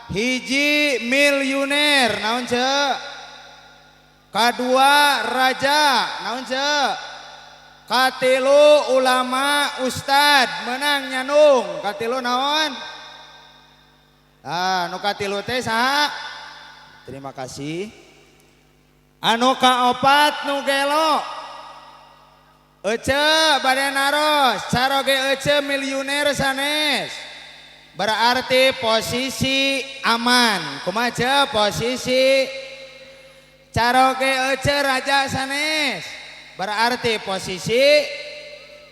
Hiji miliuner naon ce? Kadua raja naon ce? Katilu ulama ustad menang nyanung. Katilu naon? Ah, nu katilu teh saha? Terima kasih. Anu kaopat nu gelo. Ece bade naros, caroge ece miliuner sanes. Berarti posisi aman. Kumaha ce posisi? Caroge ece raja sanes. Berarti posisi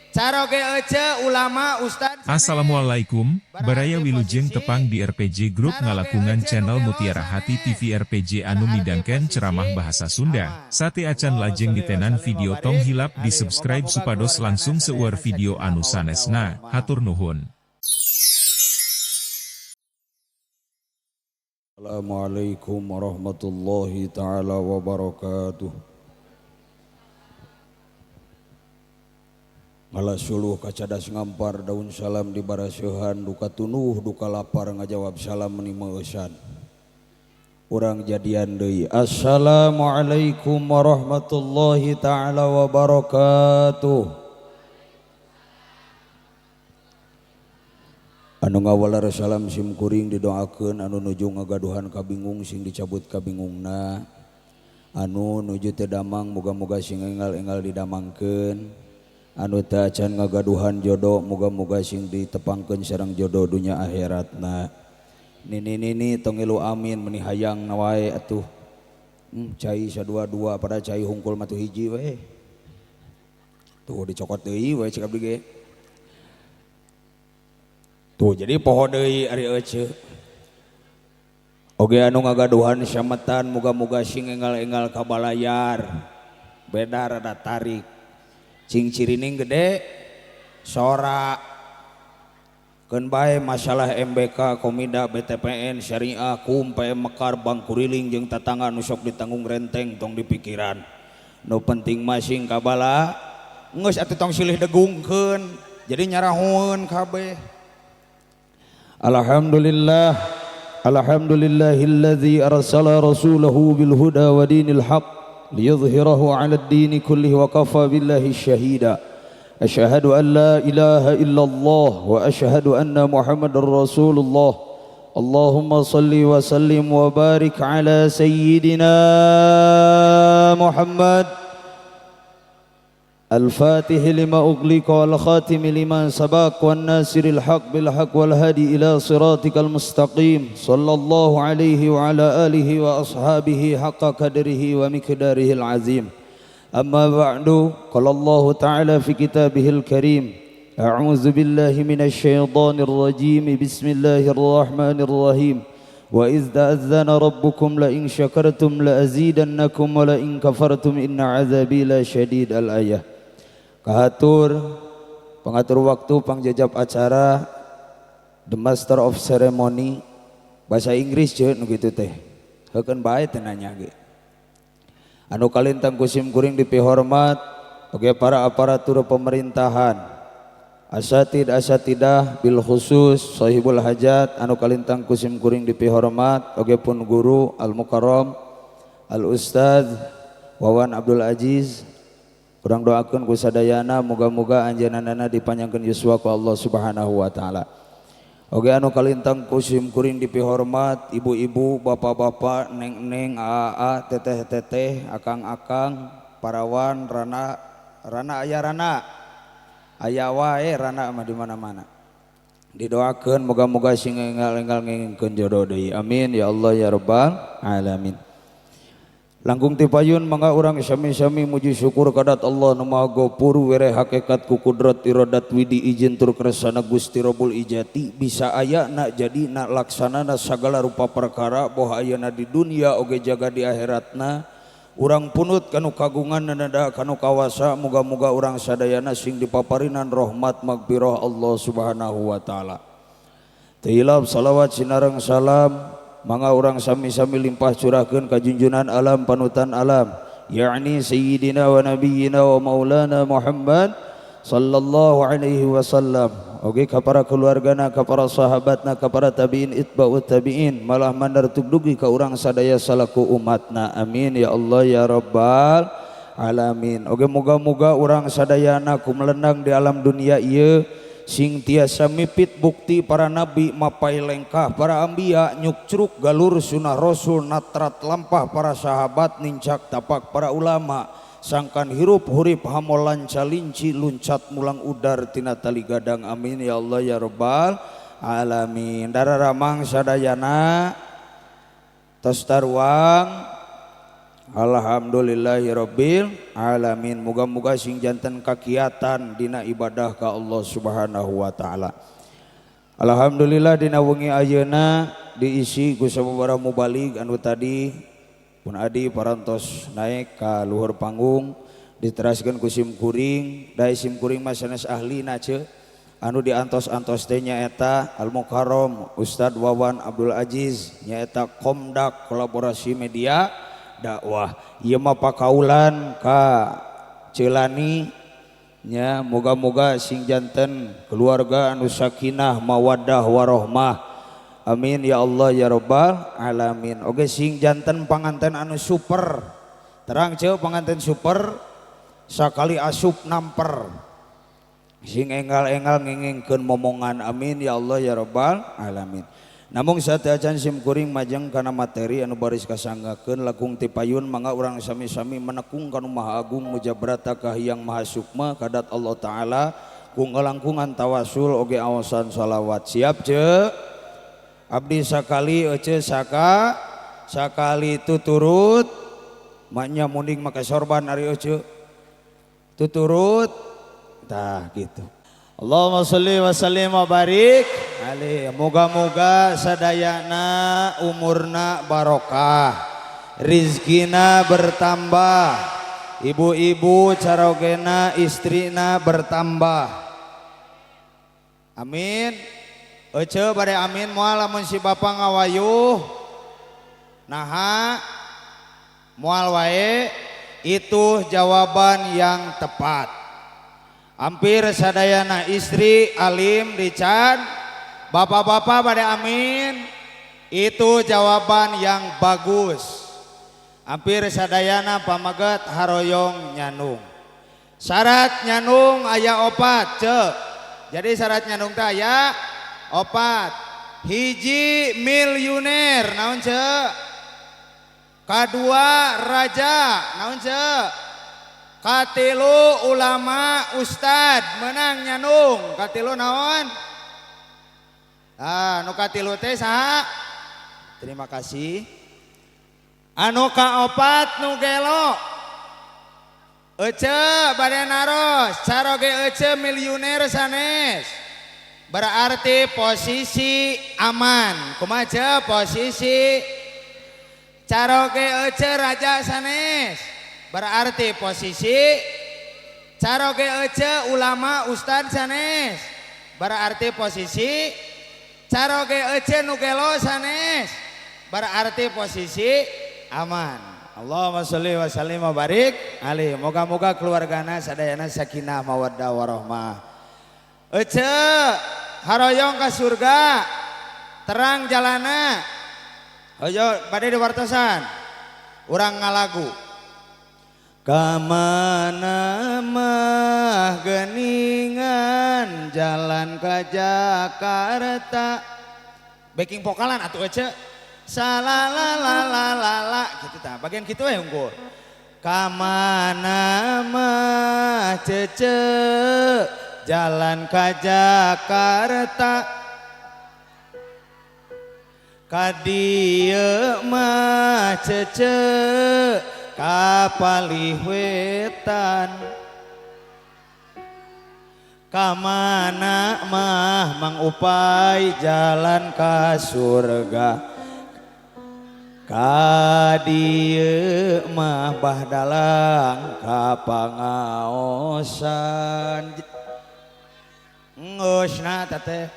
caroge ece ulama ustad sanes. Assalamualaikum, Baraya. Berarti Wilujeng posisi tepang di RPG Group caroge ngalangkungan ece nu channel gelo Mutiara Hati sanes. TV RPG anu Berarti midangkeun posisi ceramah bahasa Sunda. aman. Sate acan Allahumma lajeng sholli wa ditenan sallim wa video tong barik hilap di alaihi. subscribe Moga-moga supados keluargana langsung seueur sadayana video sakinah anu mawaddah sanesna. warahmah. Hatur nuhun. Assalamualaikum warahmatullahi taala wabarakatuh. Ngalah suluh kacadas ngampar daun salam di baraseuhan duka tunuh duka lapar ngajawab salam meni meueusan. Urang jadian deui. Assalamualaikum warahmatullahi taala wabarakatuh. Anu ngawalar salam sim kuring didoakeun, anu nuju ngagaduhan kabingung sing dicabut kabingungna, anu nuju teu damang muga-muga sing enggal-enggal didamangkeun, anu teu acan ngagaduhan jodoh muga-muga sing ditepangkeun sareng jodoh dunya akhiratna. Nini-nini tong ngilu amin meni hayang na wae atuh. Cai sadua-dua pada cai hungkul mah tuh hiji we. Tuh dicokot deui we cek abdi ge. Tuh jadi poho deui ari ece. Oge anu ngagaduhan sametan muga-muga sing enggal-enggal kabalayar. Beda rada tarik. Cing cirining gede sora. Keun bae masalah MBK, Komida, BTPN, Syariah, Kum, PM Mekar, Bank Kuriling jeung tatangga nu sok ditanggung renteng tong dipikiran. Nu penting mah sing kabala geus atuh tong silih degungkeun. Jadi nyarahoeun kabeh. Alhamdulillah, alhamdulillahilladzi arsala rasulahu bil huda wa dinil haq liyudhhirahu 'ala ad-dini kullihi wa kafa billahi syahida. Asyhadu an la ilaha illallah wa asyhadu anna Muhammadar Rasulullah. Allahumma salli wa sallim wa barik ala sayyidina Muhammad الفاتح لما أغلق والخاتم لما سبق والناصر الحق بالحق والهادي إلى صراطك المستقيم صلى الله عليه وعلى آله وأصحابه حق قدره ومقداره العظيم. أما بعد، قال الله تعالى في كتابه الكريم: أعوذ بالله من الشيطان الرجيم، بسم الله الرحمن الرحيم، وإذ تأذن ربكم لئن شكرتم لأزيدنكم ولئن كفرتم إن عذابي لشديد. الآية. Kahatur pengatur waktu, pangjajab acara, the master of ceremony, bahasa Inggris je nu kitu teh heukeun bae teh nanya ge. Anu kalintang ku sim kuring dipihormat oge para aparatur pemerintahan, asatid asatidah, bil khusus sahibul hajat anu kalintang ku sim kuring dipihormat oge pun guru al mukarram al ustaz Wawan Abdul Aziz. Urang doakeun ku sadayana muga-muga anjeunna dipanjangkeun yuswa ku Allah Subhanahu wa taala. Oge anu kalintang ku sim kuring dipihormat ibu-ibu, bapak-bapak, neng-neng, aa, teteh-teteh, akang-akang, parawan, rana, rana aya rana. Aya wae rana mah di mana-mana. Didoakeun muga-muga sing enggal-enggal ngengkeun jodoh deui. Amin ya Allah ya rabbal alamin. Langkung ti payun mangga urang sami-sami muji syukur kadat Allah nu Maha Gofur, were hakikat ku kudrat iradat widi izin tur kersana Gusti Rabbul Ijati bisa aya na jadi na laksanana sagala rupa perkara boh ayeuna di dunia oge jaga di akhiratna. Urang punut kanu kagungan nada kanu kawasa, muga-muga urang sadayana sing dipaparinan rahmat magfirah Allah Subhanahu wa taala. Teu hilap salawat sinareng salam mangga urang sami-sami limpah curahkeun ka junjunan alam, panutan alam, yakni sayyidina wa nabiyyina wa maulana Muhammad sallallahu alaihi wasallam. Oge ka para keluargana, ka para sahabatna, ka para tabiin itba'ut tabiin, malah mandar tugdugi ka urang sadaya salaku umatna. Amin ya Allah ya rabbal alamin. Oge moga-moga urang sadayana kumelendang di alam dunia ieu sing tiasa mipit bukti para nabi mapai lengkah para ambia nyukcruk galur sunah rasul natrat lampah para sahabat nincak tapak para ulama sangkan hirup hurip hamolan calinci luncat mulang udar tina tali gadang. Amin ya Allah ya rabbal alamin. Dararamang sadayana tos taruang. Alhamdulillahirabbil alamin. Muga-muga sing janten kakiatan dina ibadah ka Allah Subhanahu wa taala. Alhamdulillah dina wengi ayeuna diisi ku sababaraha mubalig anu tadi pun adi parantos naik ka luhur panggung diteraskeun ku sim kuring, da sim kuring mah sanes ahlina ce. Anu diantos-antos teh nyaeta Al Mukarram Ustad Wawan Abdul Aziz nyaeta Komdak kolaborasi media dakwah. Ieu mah pakaulan ka Celani nya, moga-moga sing janten keluarga anu sakinah mawaddah warohmah. Amin ya Allah ya rabbal alamin. Oge sing janten panganten anu super. Terang ceu panganten super sakali asup namper. Sing enggal-enggal ngengengkeun momongan. Amin ya Allah ya rabbal alamin. Namung sateuacan sim kuring majeng kana materi anu baris kasanggakeun langkung ti payun mangga urang sami-sami menekung kanu Maha Agung mujabrata kahiyang Maha Sukma kadat Allah Taala ku ngalangkungan tawasul oge awasan salawat. Siap ce? Abdi sakali ece saka sakali tuturut maknya munding make sorban ari ece tuturut tah gitu. Allahumma sholli wa sallim wa barik alaihi. Moga-moga sadayana umurna barokah, rizkina bertambah, ibu-ibu carogena istrina bertambah. Amin. Ece bade amin moal lamun si bapa ngawayuh. Naha moal wae, itu jawaban yang tepat. Hampir sadayana istri alim dican, bapak-bapak pada amin, itu jawaban yang bagus. Hampir sadayana pamaget haroyong nyanung. Syarat nyanung aya opat ce. Jadi syarat nyanung teh aya opat. Hiji miliuner naon ce? Kadua raja naon ce? Katilu ulama ustad menang nyanung. Katilu naon? Ah, nu katilu teh saha? Terima kasih. Anu kaopat nu gelo. Ece bade naros, caroge ece miliuner sanes. Berarti posisi aman. Kumaha ce posisi? Caroge ece raja sanes. Berarti posisi. Caroge ece ulama ustad sanes. Berarti posisi. Caroge ece nu gelo sanes. Berarti posisi aman. Allahumma sholli wa sallim wa barik alaihi. Moga-moga keluargana sadayana sakinah mawaddah warahmah. Ece haroyong ka surga, terang jalana. Hoyo bade diwartosan. Urang ngalagu. Kamana mah geningan jalan ke Jakarta. Backing vokalan atuh ece. Salalalalalala gitu tah. Bagian kitu we unggul. Kamana mah cece jalan ke Jakarta. Ka dieu mah cece kapalih wetan. Kamana mah Mang Upai jalan ka surga. Ka dieu mah bah dalang ka pangaosan. Geus na teteh.